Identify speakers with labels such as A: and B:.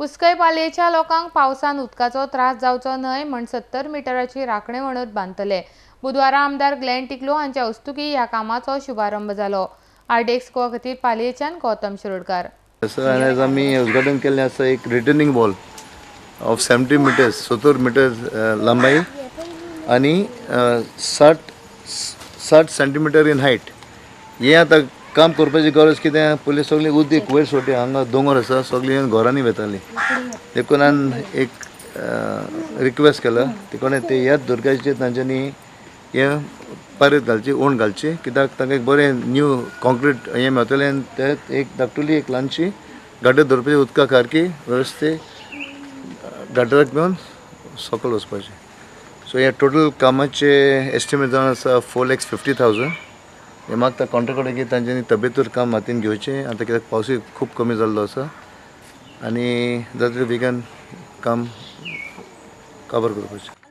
A: उसकय पालयेच्या लोकांक पावसान उदकाचो त्रास जावचो न्हय म्हण 70 मिटराची राखणे वणत बांदतले. बुधवारा आमदार ग्लॅन टिकलो हांच्या हस्तुकी ह्या कामाचो शुभारंभ जालो. आरडीएक्स गोवा खातीर पालयेच्यान गौतम शिरोडकार.
B: आनी आमी उद्घाटन केल्लें आसा एक retaining wall of 70 meters 70 meters लांबाई आनी 60 सेंटीमिटर इन हायट. हें आतां काम करपाची गरज कितें, पयलीं सगळीं उदीक वयर सोडटी हांगा दोंगर आसा सगळीं घरांनी वेतालीं, देखून हांवें एक रिक्वेस्ट केला तिकडे ते ह्याच दुर्गाचेर तांच्यांनी हें पारेत घालची, ओण घालची, कित्याक तांकां एक बरें न्यू कॉन्क्रीट हें मेळटलें आनी ते एक धाकटुली एक ल्हानशी गाडयो दवरपाची उदका सारकी वेवस्थे गाडराक मेळून सकयल वचपाचें. सो हे टोटल कामाचे एस्टिमेट जावन आसा 4,50,000. हे मागता कॉन्ट्रॅक्टर की तांच्यांनी तब्येतूर काम हातीन घेवचें. आतां कित्याक पावसूय खूब कमी जाल्लो आसा आनी जाता बेगीन काम काबार करपाचें.